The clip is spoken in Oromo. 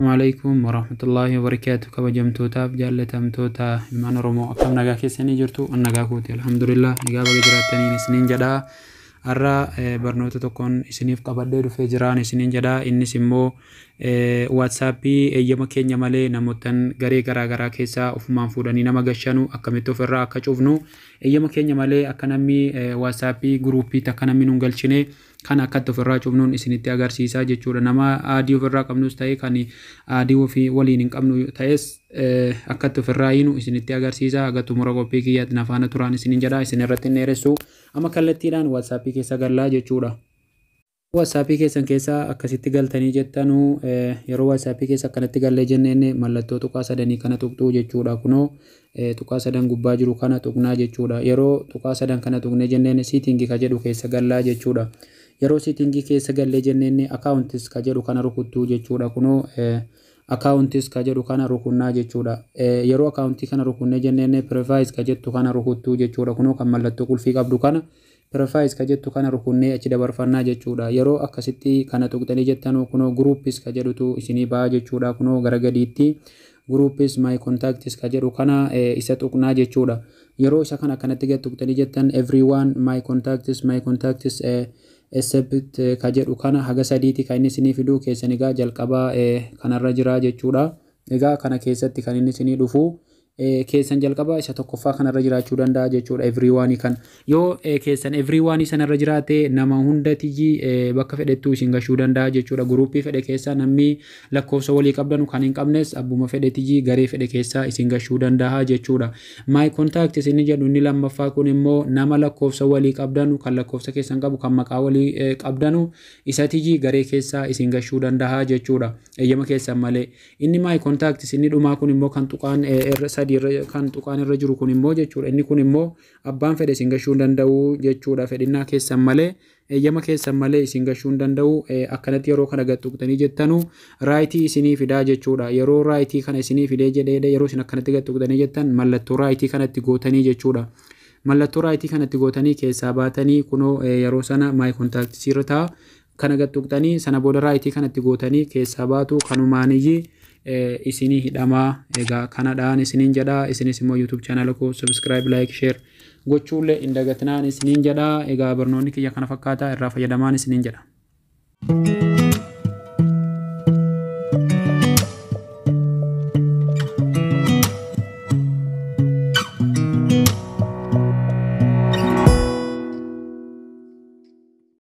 Alaikum warahmatullahi wabarakatuh. Kabajamtootaaf jaallatamtoota ilmaan Oromoo, akkam nagaa keessanii jirtu? An nagaa kooti, alhamdulillah. Egaa baga jiraattaniin isiniin jedhaa. Har'a barnoota tokkoon isiniif qabadhee dhufee jiraan isiniin jedhaa. Innis immoo WhatsAppii eeyyama keenya malee namootan garee garaa garaa keessaa ofumaan fuudhanii nama gashanu akkamitti ofirraa akka cufnu, eeyyama keenya malee akka namni WhatsAppii guruuppii akka namni nun galchine kan akkatti ofirraa cufnuun isinitti agarsiisaa jechuudha. Nama add ofirraa qabnus ta'e, kan add ofii waliin hin qabnu ta'es, akkatti ofirraa hiinu isinitti agarsiisa. Haga xumura qophii kiyyaatti na faana turaan isinin jedha. Isin irratti hin dheeressu. Amma kallattiidhaan WhatsAppii keessa gallaa jechuudha. WhatsAppii keessan keessa akkasitti galtanii jettanuu, yeroo WhatsAppii keessa akkanatti gallee jenneen, mallattoo tuqaa sadanii kana tuqxuu jechuudha. Kunoo tuqaa sadan gubbaa jiru kana tuqnaa jechuudha. Yeroo tuqaa sadan kana tuqnee jenneen, setting ka jedhu keessa gallaa jechuudha. Yeroo setting keessa gallee jenneen, accounts ka jedhu kana rukuttuu jechuudha. Kunoo accounts ka jedhu kana rukunnaa jechuudha. Yeroo account kana rukunnee jenneen, privacy ka jettu kana rukuttuu jechuudha. Kunoo kan mallattoo qulfii qabdu kana, privacy ka jettu kana rukunnee achi dabarfannaa jechuudha. Yeroo akkasitti kana tuqxanii jettanu, kunoo groups ka jedhutu isinii ba'a jechuudha. Kunoo gara gadiitti groups, my contacts ka jedhu kana isa tuqnaa jechuudha. Yeroo isa kana akkanatti gad tuqxanii jettan, everyone, my contacts, my contacts except ka jedhu kana haga sadiiti kan inni isinii fidu. Keessan egaa jalqabaa kanarra jira jechuudha. Egaa kana keessatti kan inni isinii dhufu keessan jalqaba isa tokkoffaa kanarra jiraachuu danda'a jechuudha, everyone kan. Yoo keessan everyone sanarra jiraate, nama hundatiyyi bakka fedhettuu isin gashuu danda'a jechuudha. Guruuppii fedhe keessa namni lakkoofsa walii qabdanu, kan hin qabnes, abbuma fedhetiyyi garee fedhe keessa isin gashuu danda'a jechuudha. My contacts inni jedhu inni lammaffaa kun immoo nama lakkoofsa walii qabdanu, kan lakkoofsa keessan qabu, kan maqaa walii qabdanu, isatiyyi garee keessa isin gashuu danda'a jechuudha, eeyyama keessan malee. Inni my contacts inni dhumaa kun immoo, kan tuqaan irra sadii irra, kan tuqaan irra jiru kun immoo jechuudha. Inni kun immoo abbaan fedhe isin gashuu hin danda'u jechuudha. Fedhinnaa keessan malee, eeyyama keessan malee isin gashuu hin danda'u. Akkanatti yeroo kana gad tuqxanii jettanu, right isinii fidaa jechuudha. Yeroo right kana isinii fidee jedhee, yeroo isin akkanatti gad tuqxanii jettan, mallattoo right kanatti gootanii jechuudha. Mallattoo right kanatti gootanii keessaa baatanii, kunoo yeroo sana my contacts irra ta'a. Kana gad tuqxanii, sana booda right kanatti gootanii keessaa baatu. Kanumaaniyyi isinii hidhamaa. Egaa kanadhaan isiniin jedhaa. Isinis immoo YouTube channel koo subscribe, like, share gochuullee hin dagatinaan isiniin jedhaa. Egaa barnoonni kiyya kana fakkaataa, irraa fayyadamaan isiniin jedha.